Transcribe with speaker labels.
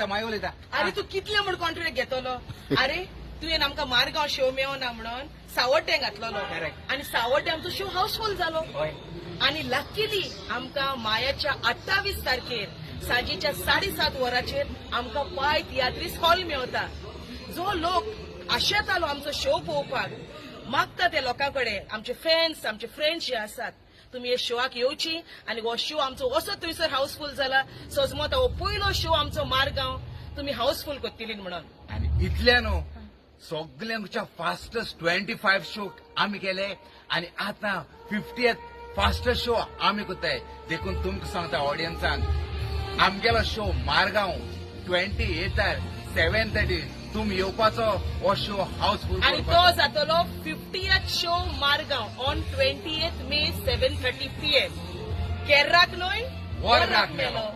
Speaker 1: उलयता, मागीर उलयता.
Speaker 2: अरे, तू कितले म्हण कॉन्ट्रॅक्ट घेतलो? अरे, तुवें आमकां मारगांव शो मेळना म्हणून सावड्डें घातलेलो.
Speaker 1: Correct.
Speaker 2: आनी सावड्डे आमचो शो हाऊसफुल जालो. आणि लकीली आमकां मायाच्या 28 तारखेर सांजेच्या 7:30 वरांचेर आमकां पाय तियात्रीस हॉल मेवता. जो लोक आशेतालो आमचो शो पळोवपाक, मागता ते लोकां कडेन, आमचे फॅन्स, आमचे फ्रेंड्स जे आसात, तुमी हे शोआक येवची. आनी हो शो आमचो वचत थंयसर हाऊसफुल जाला. सजमत हो पयलो शो आमचो मारगांव तुमी हाऊसफुल करतली म्हणून.
Speaker 1: आनी इतल्या न्हू, सगल्यांच्या फास्टस्ट 25 शो आमी केले आनी आतां 50th fastest show आमी करताय. देखून तुमकां सांगता ऑडियन्सान, आमगेलो शो मारगांव 28आर 7:30 तुमी येवपाचो, हो शो हाऊसफुल.
Speaker 2: आणि तो जातलो 50th show Margao on 28 May 7:30 PM. केर्राक न्हय,
Speaker 1: वोर्राक मेलो.